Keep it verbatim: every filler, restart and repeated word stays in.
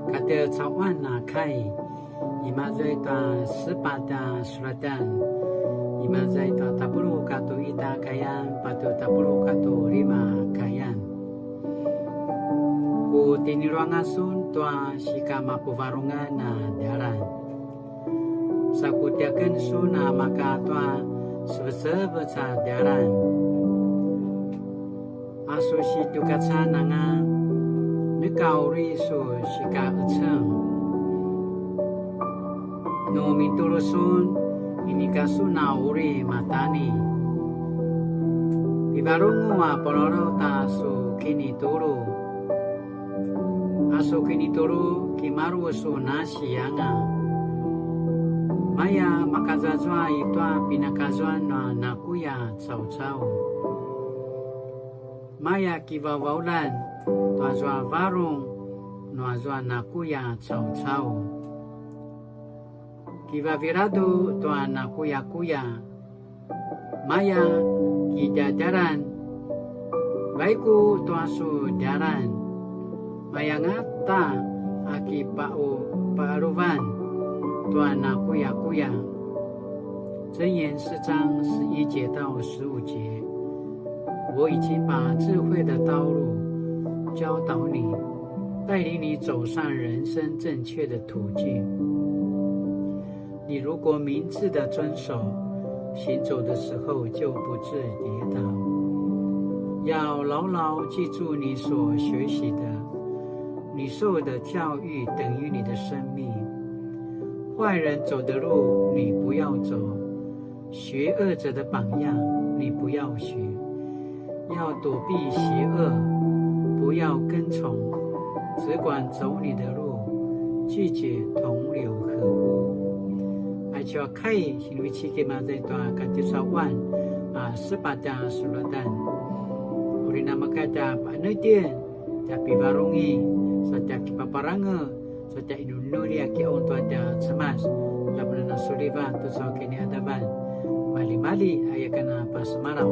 Katjecaquan a kai, imaza i tua sepatj a sulatjan, imaza i tua tapuluq katua ita a kayan, patje tapuluq katua lima a kayan. Ku tiniluanga sun tua sikamapuvarungan a djalan. Sa ku tiaken sun a maka tua sevecevec a djalan. A su situkacan anga, neka uri su sikaqeceng. Nu mintulu sun, inika sun a uri matani. Pivarungu a pululu ta su kinitulu. A su kinitulu kimaru su nasi anga. Maya makazazua i tua pinakazuan nua nakuya caucau. Maya kivavaulan tua zua varung nua zua nakuya caucau. Kivaviladu tua nakuyakuya. Maya kidjadjalan, vaiku tua su djalan. Mayangata a kipaqu-, paqaluvan tua nakuyakuya. 箴言四章十一節到十五節，我已经把智慧的道路教导你，带领你走上人生正确的途径。 你如果明智的遵守，行走的时候就不致跌倒。要牢牢记住你所学习的，你受的教育等于你的生命。坏人走的路你不要走，学恶者的榜样你不要学。 要躲避邪恶，不要跟从，只管走你的路，拒绝同流合污。Aicu a kai, sinivecik imaza i tua katjecaquan a sepatj a sulatjan. Uri namakaya tja paqenetjen, tja pivarungi, sa tja kipaparangez, sa tja inunuli a kiqaung tua tja Cemas, tja munanasuliva tucu a kiniqadavan. Malimali aya ken a pasemalaw.